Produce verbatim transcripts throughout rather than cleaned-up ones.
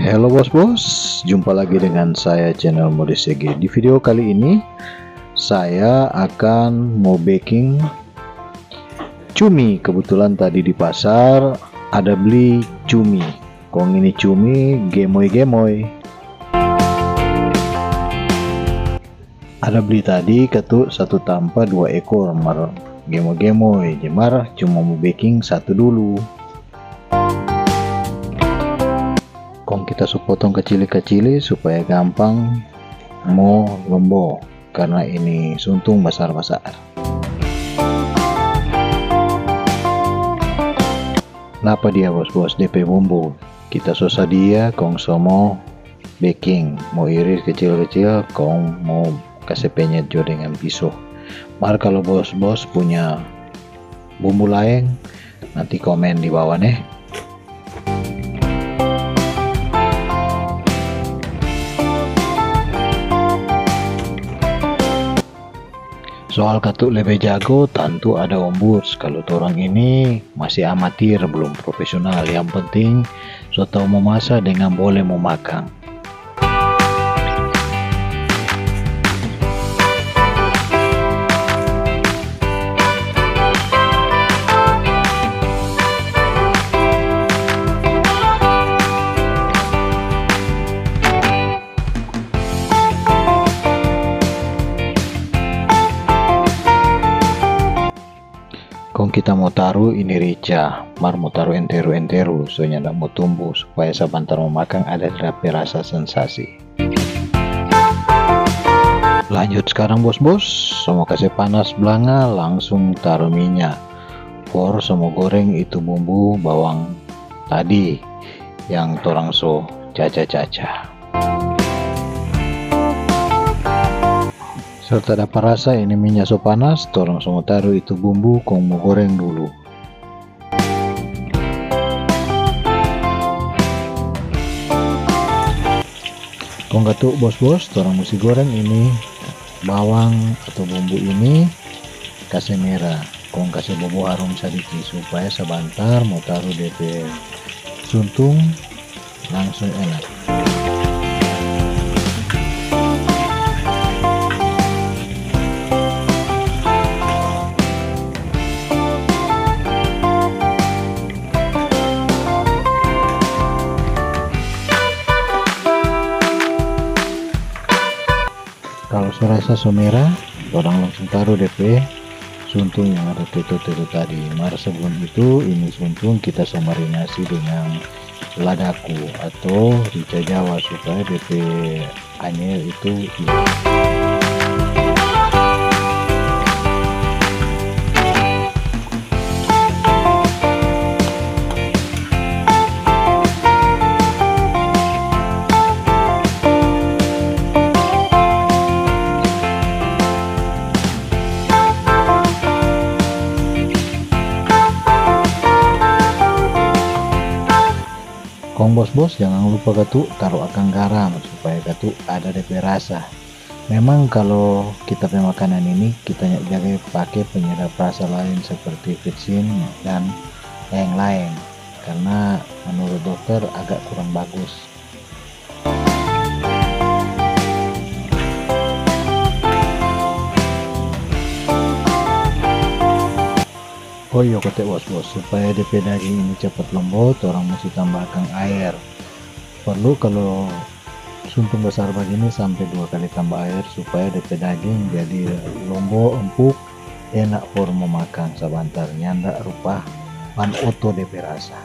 Halo bos-bos, jumpa lagi dengan saya channel Modis Ege. Di video kali ini saya akan mo beking cumi. Kebetulan tadi di pasar ada bli cumi. Kong ini cumi gemoy-gemoy. Ada bli tadi katu satu tampa dua ekor, mar gemoy-gemoy, mar cuma mo beking satu dulu. Kong kita so potong kacili-kacili supaya gampang mo lombo, karna ini suntung basar-basar. Napa dia bos-bos, depe bumbu kita so sadia kong so mo beking, mo iris kecil-kecil kong mo kase penyet jo dengan piso. Mar kalu bos-bos punya bumbu laeng, nanti komen di bawa ne. Soal katu lebe jago, tantu ada Om Burs. Kalu torang ini masih amatir, belum profesional. Yang penting so tau mo masa dengan bole mo makang. Kong kita mo taru ini rica, mar mo taru enteru-enteru, so nyanda mo tumbu, supaya sabantar mo makang ada depe rasa sensasi. Lanjut skarang bos-bos, so mo kase panas blanga, langsung taru minya. For so mo goreng itu bumbu bawang tadi yang torang so caca-caca. Serta dapa rasa ini minya so panas, torang so mo taru itu bumbu kong mo goreng dulu. Kong katu bos-bos, torang musti goreng ini bawang atau bumbu ini kase mera, kong kase bobo harum sadiki supaya sabantar mo taru depe suntung langsung enak. Kalu so rasa so mera, torang langsung taru depe suntung yang ada teto-teto tadi. Mar sebelum itu, ini suntung kita so marinasi dengan ladaku atau rica Jawa supaya depe anyel itu hilang. Kong bos-bos, jangan lupa katu taru akang garam supaya katu ada depe rasa. Memang kalu kita pe makanan ini, kita nya jaga pake penyedap rasa lain seperti vetsin dan laeng-laeng, karna menurut dokter agak kurang bagus. Oh iyo, kote bos-bos, supaya depe daging ini cepat lombo, torang musti tamba akang aer. Perlu kalu suntung basar bagini sampe dua kali tamba aer supaya depe daging jadi lombo, empuk, enak for mo makang sabantar, nyanda rupa ban oto depe rasa.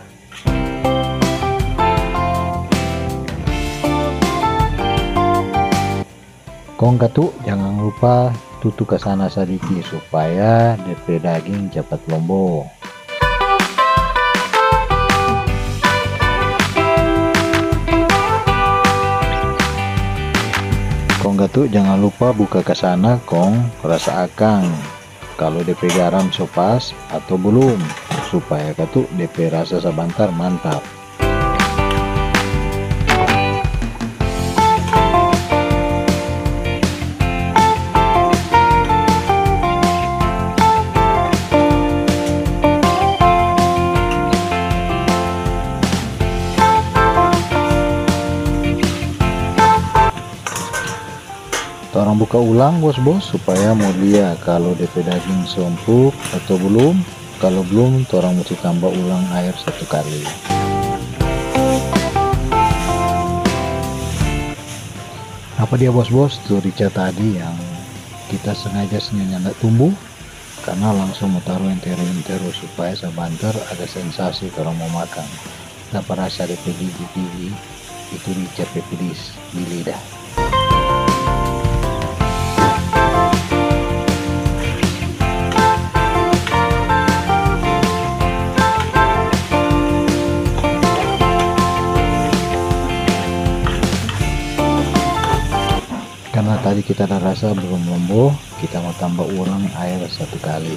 Kong katu, jangan lupa tutu kasana sadiki supaya depe daging capat lombo. Kong katu, jangan lupa buka kasana kong rasa akang kalu depe garam so pas ato bulum, supaya katu depe rasa sabantar mantap. Buka ulang, bos-bos, supaya mo lia kalu de pe daging so empuk atau belum. Kalu belum, torang musti tamba ulang aer satu kali. Apa dia, bos-bos, tu rica tadi yang kita sengaja nyanda tumbu, karena langsung mo taru entero-entero supaya sabantar ada sensasi torang mo makang. Dapa rasa de pe gigi-gigi itu rica pe pedis di lidah. Karena tadi kita ada rasa belum lombo, kita mo tamba ulang aer satu kali.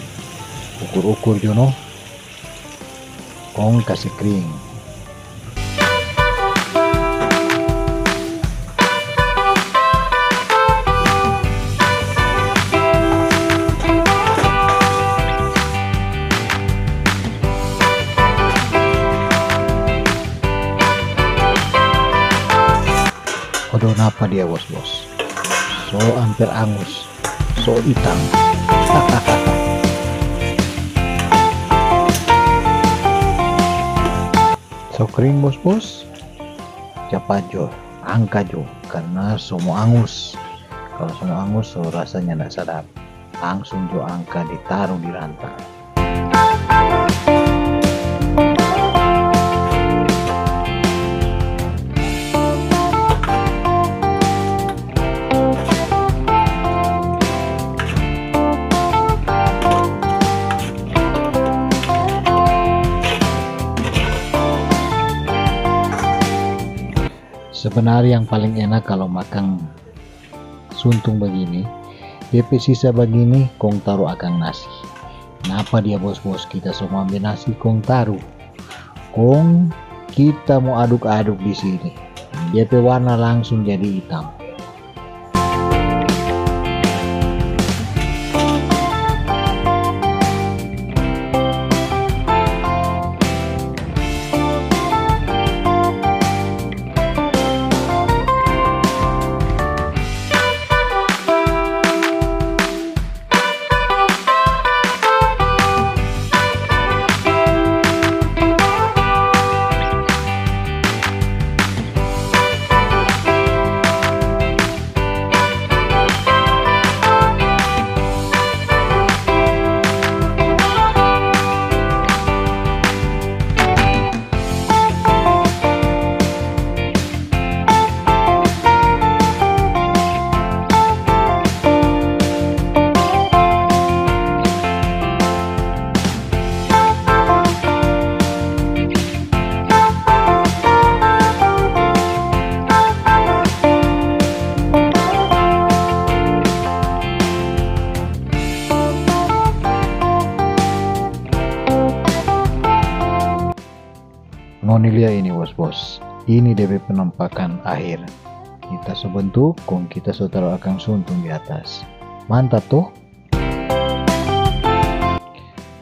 Ukur-ukur jo no. Kong kase kring. Odo napa dia, bos-bos? So amper angus. So itang. So kring, bos-bos. Capat jo, angka jo, karna so mo angus. Kalu so mo angus, so rasa nyanda sadap. Langsung jo angka ditaru di rantang. Sebenarnya yang paling enak kalau makan suntung bagini, de pe sisa bagini kong taru akang nasi. Napa dia, bos-bos, kita so mo ambe nasi kong taru. Kong kita mo aduk-aduk di sini. Dia pe warna langsung jadi itam. Ngoni lia ini, bos-bos. Ini de pe penampakan akhir. Kita so bentuk, kong kita so taru akang suntung di atas. Mantap to?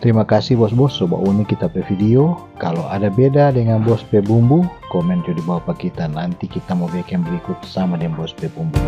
Terima kasih, bos-bos, so bauni kita pe video. Kalu ada beda dengan bos pe bumbu, komen jo di bawa pa kita. Nanti kita mo bikin berikut sama deng bos pe bumbu.